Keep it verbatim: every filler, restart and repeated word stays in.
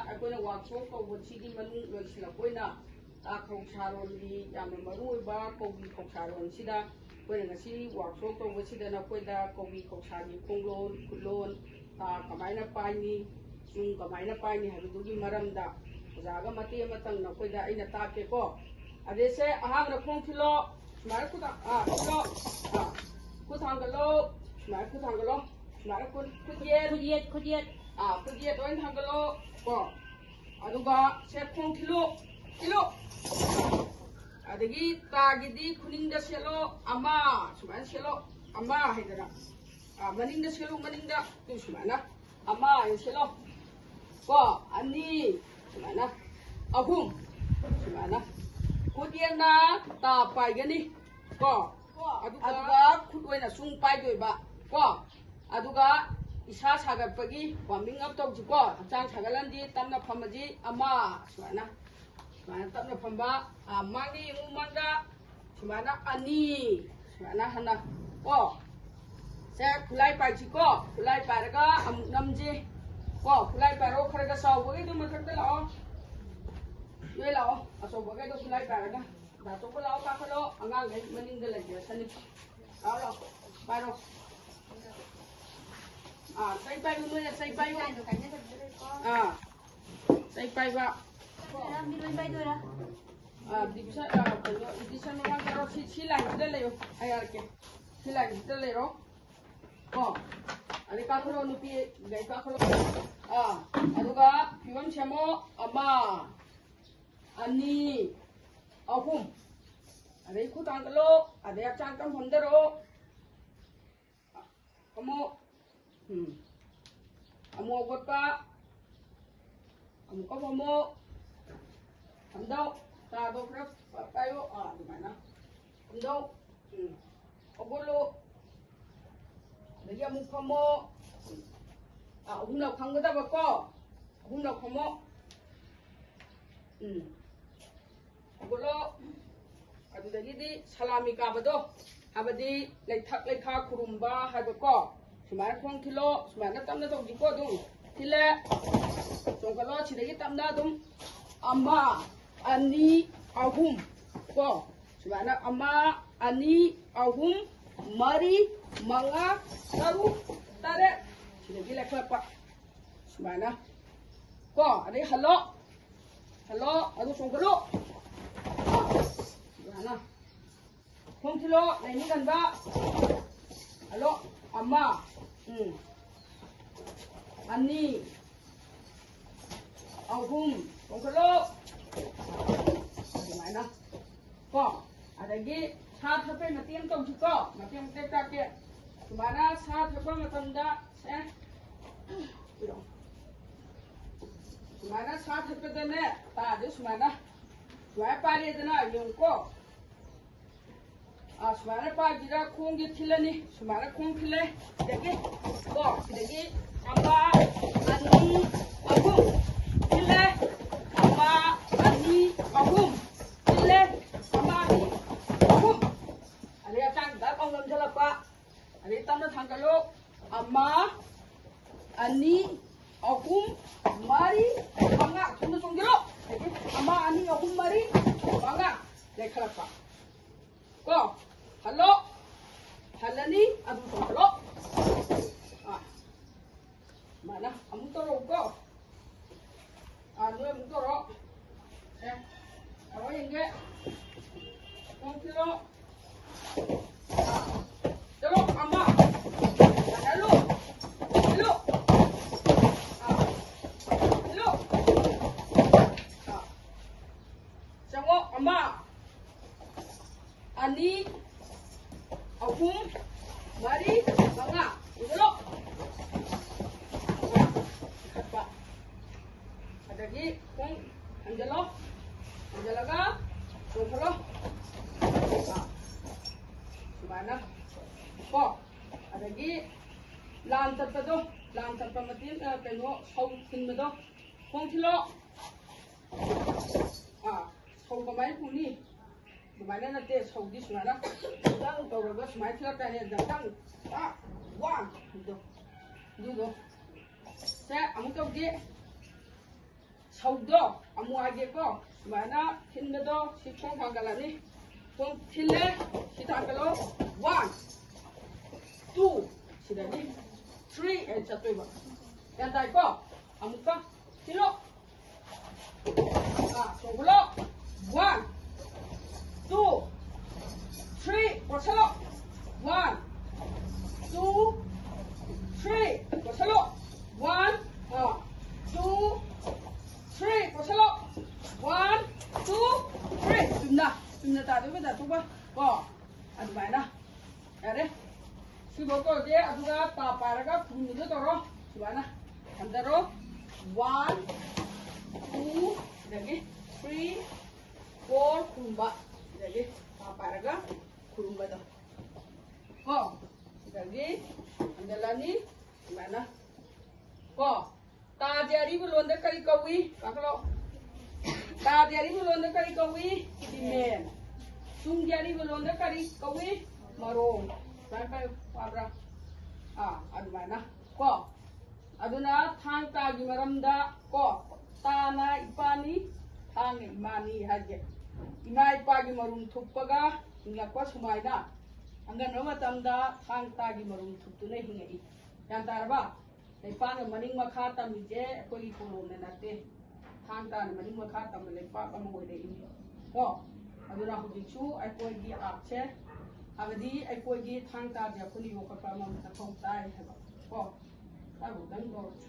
ꯑꯩꯈꯣꯏꯅ ꯋꯥꯛꯁꯣꯞ ꯇꯧꯕꯁꯤꯒꯤ ꯃꯅꯨꯡ ꯂꯣꯏꯁꯤꯜꯂꯛꯄ ꯑꯣꯏꯅ ꯇꯥ ꯈꯧꯁꯥꯔꯣꯟꯒꯤ ꯌꯥꯝꯅ ꯃꯔꯨ ꯑꯣꯏꯕ ꯀꯧꯕꯤ ꯈꯧꯁꯥꯔꯣꯟꯁꯤꯗ ꯑꯩꯈꯣꯏꯅ ꯉꯁꯤ ꯋꯥꯛꯁꯣꯞ ꯇꯧꯕꯁꯤꯗ ꯅꯈꯣꯏꯗ ꯀꯧꯕꯤ ꯈꯧꯁꯥꯒꯤ ꯈꯣꯡꯂꯣꯟ, ꯈꯨꯠꯂꯣꯟ, ꯇꯥ ꯀꯃꯥꯏꯅ ꯄꯥꯏꯅꯤ, ꯆꯨꯡ ꯀꯃꯥꯏꯅ ꯄꯥꯏꯅꯤ ꯍꯥꯏꯕꯗꯨꯒꯤ ꯃꯔꯝꯗ ꯑꯣꯖꯥꯒ ꯃꯇꯦꯛ ꯑꯃꯇꯪ ꯅꯈꯣꯏꯗ ꯑꯩꯅ ꯇꯥꯛꯀꯦꯀꯣ꯫ ꯑꯗꯩꯁꯦ ꯑꯍꯥꯟꯕꯗ ꯈꯣꯡ ꯊꯤꯜꯂꯣ, ꯁꯨꯃꯥꯏꯅ ꯈꯨꯠ ꯊꯥ-, ꯑꯥ, ꯊꯤꯜꯂꯣ, ꯑꯥ, ꯈꯨꯠ ꯊꯥꯡꯒꯠꯂꯣ, ꯁꯨꯃꯥꯏꯅ ꯈꯨꯠ ꯊꯥꯡꯒꯠꯂꯣ, ꯁꯨꯃꯥꯏꯅ ꯈꯨꯠ, ꯈꯨꯠ ꯌꯦꯠ, ꯈꯨꯠ ꯌꯦꯠ, ꯈꯨꯠ ꯌꯦꯠ꯫ ꯑꯥ, ꯈꯨꯠ ꯌꯦꯠ ꯂꯣꯏ ꯊꯥꯡꯒꯠꯂꯣ ꯀꯣ꯫ ꯑꯗꯨꯒ ꯁꯦ ꯈꯣꯡ ꯊꯤꯜꯂꯨ, ꯊꯤꯜꯂꯨ꯫ ꯑꯗꯒꯤ ꯇꯥꯒꯤꯗꯤ ꯈꯨꯅꯤꯡꯗ ꯁꯦꯠꯂꯣ, ꯑꯃ, ꯁꯨꯃꯥꯏꯅ ꯁꯦꯠꯂꯣ, ꯑꯃ ꯍꯥꯏꯗꯅ꯫ ꯑꯥ, ꯃꯅꯤꯡꯗ ꯁꯦꯠꯂꯨ, ꯃꯅꯤꯡꯗ꯫ ꯇꯨ ꯁꯨꯃꯥꯏꯅ꯫ ꯑꯃ ꯍꯥꯏꯅ ꯁꯦꯠꯂꯣ꯫ ꯀꯣ, ꯑꯅꯤ, ꯁꯨꯃꯥꯏꯅ꯫ ꯑꯍꯨꯝ, ꯁꯨꯃꯥꯏꯅ꯫ ꯈꯨꯠ ꯌꯦꯠꯅ ꯇꯥ ꯄꯥꯏꯒꯅꯤ꯫ ꯀꯣ, ꯑꯗꯨꯒ ꯈꯨꯠ ꯑꯣꯏꯅ ꯁꯨꯝ ꯄꯥꯏꯗꯣꯏꯕ꯫ ꯀꯣ, ꯑꯗꯨꯒ ꯏꯁꯥ ꯁꯥꯒꯠꯄꯒꯤ warming up ꯇꯧꯁꯤꯀꯣ꯫ ꯍꯛꯆꯥꯡ ꯁꯥꯒꯠꯍꯟꯗꯤ ꯇꯞꯅ ꯐꯝꯃꯁꯤ꯫ ꯑꯃ, ꯁꯨꯃꯥꯏꯅ꯫ ꯁꯨꯃꯥꯏꯅ ꯇꯞꯅ ꯐꯝꯕ꯫ ꯑꯥ, ꯃꯥꯡꯗ ꯌꯦꯡꯉꯨ, ꯃꯥꯡꯗ꯫ ꯁꯨꯃꯥꯏꯅ ꯑꯅꯤ, ꯁꯨꯃꯥꯏꯅ ꯍꯟꯅ꯫ ꯀꯣ, ꯁꯦ ꯈꯨꯠꯂꯥꯏ ꯄꯥꯏꯁꯤꯀꯣ꯫ ꯈꯨꯠꯂꯥꯏ ꯄꯥꯏꯔꯒ ꯑꯃꯨꯛ ꯅꯝꯁꯤ꯫ ꯀꯣ, ꯈꯨꯠꯂꯥꯏ ꯄꯥꯏꯔꯣ, ꯈꯔ ꯈꯔ ꯆꯥꯎꯕꯈꯩꯗꯣ ꯃꯊꯛꯇ ꯂꯥꯛꯑꯣ꯫ ꯅꯣꯏ ꯂꯥꯛꯑꯣ, ꯑꯆꯧꯕꯈꯩꯗꯣ ꯈꯨꯠꯂꯥꯏ ꯄꯥꯏꯔꯒ꯫ ꯗꯥ ꯆꯧꯕ ꯂꯥꯛꯑꯣ, ꯀꯥꯈꯠꯂꯣ꯫ ꯑꯉꯥꯡꯈꯩ ꯃꯅꯤꯡꯗ ꯂꯩꯖꯔꯁꯅꯤ꯫ ꯂꯥꯛꯑꯣ, ꯂꯥꯛꯑꯣ, ꯄꯥꯏꯔꯣ꯫ ꯑꯥ, ꯆꯩ ꯄꯥꯏꯌꯨ, ꯅꯣꯏꯅ ꯆꯩ ꯄꯥꯏꯌꯨ꯫ ꯑꯥ, ꯆꯩ ꯄꯥꯏꯕ꯫ ꯂꯣꯏ ꯄꯥꯏꯗꯣꯏꯔꯥ? ꯑꯥ, division, ꯑꯥ, ꯀꯩꯅꯣ, division ꯃꯃꯥꯡ ꯆꯠꯂꯣ꯫ ꯁꯤ, ꯁꯤ ꯂꯥꯏꯟꯁꯤꯗ ꯂꯩꯌꯣ꯫ ꯑꯩ ꯍꯥꯏꯔꯛꯀꯦ꯫ ꯁꯤ ꯂꯥꯏꯟꯁꯤꯗ ꯂꯩꯔꯣ꯫ ꯀꯣ꯫ ꯑꯗꯩ ꯀꯥꯈꯠꯂꯣ, ꯅꯨꯄꯤ꯫ ꯑꯗꯩ ꯀꯥꯈꯠꯂꯣ꯫ ꯑꯥ, ꯑꯗꯨꯒ ꯐꯤꯕꯝ ꯁꯦꯝꯃꯣ꯫ ꯑꯃ, ꯑꯅꯤ, ꯑꯍꯨꯝ꯫ ꯑꯗꯩ ꯈꯨꯠ ꯊꯥꯡꯒꯠꯂꯣ꯫ ꯑꯗꯩ ꯍꯛꯆꯥꯡ ꯀꯟ ꯐꯝꯊꯔꯣ꯫ ꯑꯃꯨꯛ, ꯎꯝ꯫ ꯑꯃꯨꯛ ꯑꯒꯣꯠꯄ꯫ ꯑꯃꯨꯛꯀ ꯐꯝꯃꯣ꯫ ꯐꯝꯗꯧ꯫ ꯇꯥꯗꯣ ꯈꯔ ꯄꯥꯏꯌꯣ꯫ ꯑꯥ, ꯑꯗꯨꯃꯥꯏꯅ꯫ ꯐꯝꯗꯧ꯫ ꯎꯝ꯫ ꯍꯧꯒꯠꯂꯣ꯫ ꯑꯗꯒꯤ ꯑꯃꯨꯛ ꯐꯝꯃꯣ꯫ ꯑꯥ, ꯑꯍꯨꯝꯂꯛ ꯐꯝꯒꯗꯕꯀꯣ꯫ ꯑꯍꯨꯝꯂꯛ ꯐꯝꯃꯣ꯫ ꯎꯝ꯫ ꯍꯧꯒꯠꯂꯣ꯫ ꯑꯗꯨꯗꯒꯤꯗꯤ ꯁꯂꯥꯃꯤ ꯀꯥꯕꯗꯣ, ꯍꯥꯏꯕꯗꯤ ꯂꯩꯊꯛ ꯂꯩꯈꯥ ꯈꯨꯔꯨꯝꯕ ꯍꯥꯏꯕꯀꯣ꯫ ꯁꯨꯃꯥꯏꯅ ꯈꯣꯡ ꯊꯤꯜꯂꯣ, ꯁꯨꯃꯥꯏꯅ ꯇꯞꯅ ꯇꯧꯁꯤꯀꯣ ꯑꯗꯨꯝ꯫ ꯊꯤꯜꯂꯦ꯫ ꯆꯣꯡꯈꯠꯂꯣ꯫ ꯁꯤꯗꯒꯤ ꯇꯞꯅ ꯑꯗꯨꯝ ꯑꯃ, ꯑꯅꯤ, ꯑꯍꯨꯝ꯫ ꯀꯣ, ꯁꯨꯃꯥꯏꯅ ꯑꯃ, ꯑꯅꯤ, ꯑꯍꯨꯝ, ꯃꯔꯤ, ꯃꯉꯥ, ꯇꯔꯨꯛ, ꯇꯔꯦꯠ꯫ ꯁꯤꯗꯒꯤ ꯂꯦꯞꯈꯠꯂꯛꯄ꯫ ꯁꯨꯃꯥꯏꯅ꯫ ꯀꯣ, ꯑꯗꯩ ꯍꯜꯂꯣ꯫ ꯍꯜꯂꯣ꯫ ꯑꯗꯨ ꯆꯣꯡꯈꯠꯂꯣ꯫ ꯁꯨꯃꯥꯏꯅ꯫ ꯈꯣꯡ ꯊꯤꯜꯂꯣ, ꯂꯩꯅꯤ ꯀꯟꯕ꯫ ꯍꯜꯂꯣ꯫ ꯑꯃ꯫ ꯎꯝ꯫ ꯑꯅꯤ꯫ ꯑꯍꯨꯝ꯫ ꯆꯣꯡꯈꯠꯂꯣ꯫ ꯑꯗꯨꯃꯥꯏꯅ꯫ ꯀꯣ꯫ ꯑꯗꯒꯤ ꯁꯥ ꯊꯛꯄꯩ ꯃꯇꯦꯛ ꯑꯃ ꯇꯧꯁꯤꯀꯣ꯫ ꯃꯇꯦꯛ ꯃꯇꯦꯛ ꯇꯥꯛꯀꯦ꯫ ꯁꯨꯃꯥꯏꯅ ꯁꯥ ꯊꯛꯄ ꯃꯇꯝꯗ ꯁꯦ꯫ ꯁꯨꯃꯥꯏꯅ ꯁꯥ ꯊꯛꯄꯗꯅꯦ, ꯇꯥꯁꯦ ꯁꯨꯃꯥꯏꯅ꯫ ꯁꯨꯃꯥꯏꯅ ꯄꯥꯏꯔꯦꯗꯅ, ꯌꯦꯡꯉꯨꯀꯣ꯫ ꯑꯥ, ꯁꯨꯃꯥꯏꯅ ꯄꯥꯏꯕꯤꯔ ꯈꯣꯡꯁꯦ ꯊꯤꯜꯂꯅꯤ꯫ ꯁꯨꯃꯥꯏꯅ ꯈꯣꯡ ꯊꯤꯜꯂꯦ꯫ ꯁꯤꯗꯒꯤ, ꯀꯣ, ꯁꯤꯗꯒꯤ ꯑꯃ, ꯑꯅꯤ, ꯑꯍꯨꯝ꯫ ꯊꯤꯜꯂꯦ꯫ ꯑꯃ, ꯑꯅꯤ, ꯑꯍꯨꯝ꯫ ꯊꯤꯜꯂꯦ꯫ ꯑꯃ, ꯑꯅꯤ, ꯑꯍꯨꯝ꯫ ꯑꯗꯩ ꯍꯛꯆꯥꯡ ꯗꯛ ꯂꯥꯎ ꯅꯝꯁꯤꯜꯂꯛꯄ꯫ ꯑꯗꯩ ꯇꯞꯅ ꯊꯥꯡꯒꯠꯂꯨ꯫ ꯑꯃ, ꯑꯅꯤ, ꯑꯍꯨꯝ, ꯃꯔꯤ, ꯃꯉꯥ꯫ ꯊꯨꯅ ꯆꯣꯡꯁꯤꯜꯂꯨ꯫ ꯑꯗꯒꯤ ꯑꯃ, ꯑꯅꯤ, ꯑꯍꯨꯝ, ꯃꯔꯤ, ꯃꯉꯥ꯫ ꯂꯩꯈꯠꯂꯛꯄ꯫ ꯀꯣ? ꯍꯜꯂꯣ꯫ ꯍꯜꯂꯅꯤ꯫ ꯑꯗꯨ ꯆꯣꯡꯈꯠꯂꯣ꯫ ꯑꯥ꯫ ꯁꯨꯃꯥꯏꯅ ꯑꯃꯨꯛ ꯇꯧꯔꯛꯎꯀꯣ꯫ ꯑꯥ, ꯅꯣꯏ ꯑꯃꯨꯛ ꯇꯧꯔꯣ꯫ ꯁꯦ, ꯇꯧꯔꯣ ꯌꯦꯡꯒꯦ꯫ ꯈꯣꯡ ꯊꯤꯜꯂꯣ꯫ ꯑꯥ, ꯆꯠꯂꯣ, ꯑꯃ꯫ ꯍꯜꯂꯣ꯫ ꯊꯤꯜꯂꯣ꯫ ꯑꯥ, ꯊꯤꯜꯂꯣ꯫ ꯑꯥ, ꯆꯪꯉꯣ, ꯑꯃ꯫ ꯑꯅꯤ, ꯑꯍꯨꯝ, ꯃꯔꯤ, ꯃꯉꯥ꯫ ꯏꯟꯁꯤꯜꯂꯣ꯫ ꯏꯟꯈꯠꯄ꯫ ꯑꯗꯒꯤ ꯈꯣꯡ ꯍꯟꯖꯤꯜꯂꯣ꯫ ꯍꯟꯖꯤꯜꯂꯒ ꯆꯣꯡꯈꯠꯂꯣ꯫ ꯑꯥ꯫ ꯁꯨꯃꯥꯏꯅ꯫ ꯀꯣ꯫ ꯑꯗꯒꯤ ꯂꯥꯟ ꯆꯠꯄꯗꯣ, ꯂꯥꯟ ꯆꯠꯄ ꯃꯇꯦꯛ, ꯑ, ꯀꯩꯅꯣ, ꯁꯧ ꯊꯤꯟꯕꯗꯣ꯫ ꯈꯣꯡ ꯊꯤꯜꯂꯣ꯫ ꯑꯥ, ꯁꯧ ꯀꯃꯥꯏꯅ ꯄꯨꯅꯤ? ꯑꯗꯨꯃꯥꯏꯅ ꯅꯠꯇꯦ, ꯁꯧꯗꯤ ꯁꯨꯃꯥꯏꯅ ꯗꯪ ꯇꯧꯔꯒ ꯁꯨꯃꯥꯏꯅ ꯊꯤꯜꯂꯛꯇꯥꯏꯅꯦ, ꯗꯪ, ꯗꯪ, ꯇꯥ, ꯋꯥꯟ, ꯑꯗꯣ, ꯑꯗꯨꯗꯣ꯫ ꯁꯦ, ꯑꯃꯨꯛ ꯇꯧꯒꯦ꯫ ꯁꯧꯗꯣ ꯑꯃꯨꯛ ꯍꯥꯏꯒꯦꯀꯣ꯫ ꯁꯨꯃꯥꯏꯅ ꯊꯤꯟꯕꯗꯣ ꯁꯤ ꯈꯣꯡ ꯊꯥꯡꯒꯠꯂꯅꯤ꯫ ꯈꯣꯡ ꯊꯤꯜꯂꯦ꯫ ꯁꯤ ꯊꯥꯡꯒꯠꯂꯣ꯫ One, two, ꯁꯤꯗꯒꯤ three ꯍꯥꯏꯅ ꯆꯠꯇꯣꯏꯕ꯫ ꯒ꯭ꯌꯥꯟ ꯇꯥꯏꯀꯣ? ꯑꯃꯨꯛꯀ ꯊꯤꯜꯂꯣ꯫ ꯑꯥ, ꯆꯣꯡꯈꯠꯂꯣ꯫ One, two, three, ꯀꯣꯠꯁꯜꯂꯣ꯫ One, two, three, ꯀꯣꯠꯁꯜꯂꯣ꯫ One, ꯑꯥ, two, three, ꯀꯣꯠꯁꯜꯂꯣ꯫ One, two, three꯫ ꯆꯨꯝꯅ, ꯆꯨꯝꯅ ꯇꯥꯗꯣꯏꯕ ꯇꯥꯊꯣꯛꯄ ꯀꯣ꯫ ꯑꯗꯨꯃꯥꯏꯅ꯫ ꯌꯥꯔꯦ꯫ ꯁꯤꯐꯥꯎ ꯇꯧꯔꯁꯦ꯫ ꯑꯗꯨꯒ ꯇꯥ ꯄꯥꯏꯔꯒ ꯈꯨꯔꯨꯝꯕꯗꯣ ꯇꯧꯔꯣ꯫ ꯁꯨꯃꯥꯏꯅ ꯍꯟꯊꯔꯣ꯫ One, two, ꯑꯗꯒꯤ three, four ꯈꯨꯔꯨꯝꯕ꯫ ꯑꯗꯒꯤ ꯇꯥ ꯄꯥꯏꯔꯒ ꯈꯨꯔꯨꯝꯕꯗꯣ꯫ ꯀꯣ? ꯑꯗꯒꯤ ꯍꯟꯖꯜꯂꯅꯤ꯫ ꯁꯨꯃꯥꯏꯅ꯫ ꯀꯣ? ꯇꯥꯁꯦ ꯑꯔꯤꯕ ꯂꯣꯟꯗ ꯀꯔꯤ ꯀꯧꯏ? ꯀꯥꯈꯠꯂꯣ꯫ ꯇꯥꯁꯦ ꯑꯔꯤꯕ ꯂꯣꯟꯗ ꯀꯔꯤ ꯀꯧꯏ? ꯇꯤꯃꯦꯟ꯫ ꯇꯨꯡꯁꯦ ꯑꯔꯤꯕ ꯂꯣꯟꯗ ꯀꯔꯤ ꯀꯧꯏ? ꯃꯔꯣꯡ꯫ ꯁꯨꯃꯥꯏꯅ ꯄꯥꯏꯌꯨ꯫ ꯄꯥꯕ꯭ꯔꯥ? ꯑꯥ, ꯑꯗꯨꯃꯥꯏꯅ꯫ ꯀꯣ? ꯑꯗꯨꯅ ꯊꯥꯡ ꯇꯥꯒꯤ ꯃꯔꯝꯗ ꯀꯣ, ꯇꯥꯅ ꯏꯄꯥꯅꯤ, ꯊꯥꯡꯅ ꯏꯃꯥꯅꯤ ꯍꯥꯏꯁꯦ꯫ ꯏꯃꯥ ꯏꯄꯥꯒꯤ ꯃꯔꯨꯝ ꯊꯨꯞꯄꯒ ꯍꯤꯡꯂꯛꯄ ꯁꯨꯃꯥꯏꯅ ꯑꯉꯟꯕ ꯃꯇꯝꯗ ꯊꯥꯡ ꯇꯥꯒꯤ ꯃꯔꯨꯝ ꯊꯨꯞꯇꯨꯅ ꯍꯤꯡꯉꯛꯏ꯫ ꯒ꯭ꯌꯥꯟ ꯇꯥꯔꯕ? ꯂꯩꯄꯥꯛꯅ ꯃꯅꯤꯡ ꯃꯈꯥ ꯇꯝꯃꯤꯁꯦ ꯑꯩꯈꯣꯏꯒꯤ ꯀꯣꯂꯣꯝꯅ ꯅꯠꯇꯦ꯫ ꯊꯥꯡ ꯇꯥꯅ ꯃꯅꯤꯡ ꯃꯈꯥ ꯇꯝꯕ ꯂꯩꯄꯥꯛ ꯑꯃ ꯑꯣꯏꯔꯛꯏꯅꯤ꯫ ꯀꯣ? ꯑꯗꯨꯅ ꯍꯧꯖꯤꯛꯁꯨ ꯑꯩꯈꯣꯏꯒꯤ ꯑꯥꯔꯠꯁꯦ, ꯍꯥꯏꯕꯗꯤ ꯑꯩꯈꯣꯏꯒꯤ ꯊꯥꯡ ꯇꯥꯁꯦ ꯑꯩꯈꯣꯏꯅ ꯌꯣꯛꯈꯠꯄ ꯑꯃ ꯃꯊꯧ ꯇꯥꯏ ꯍꯥꯏꯕ꯫ ꯀꯣ? ꯁ꯭ꯋꯥꯏꯐꯥꯎꯗꯪ ꯇꯧꯔꯁꯤ꯫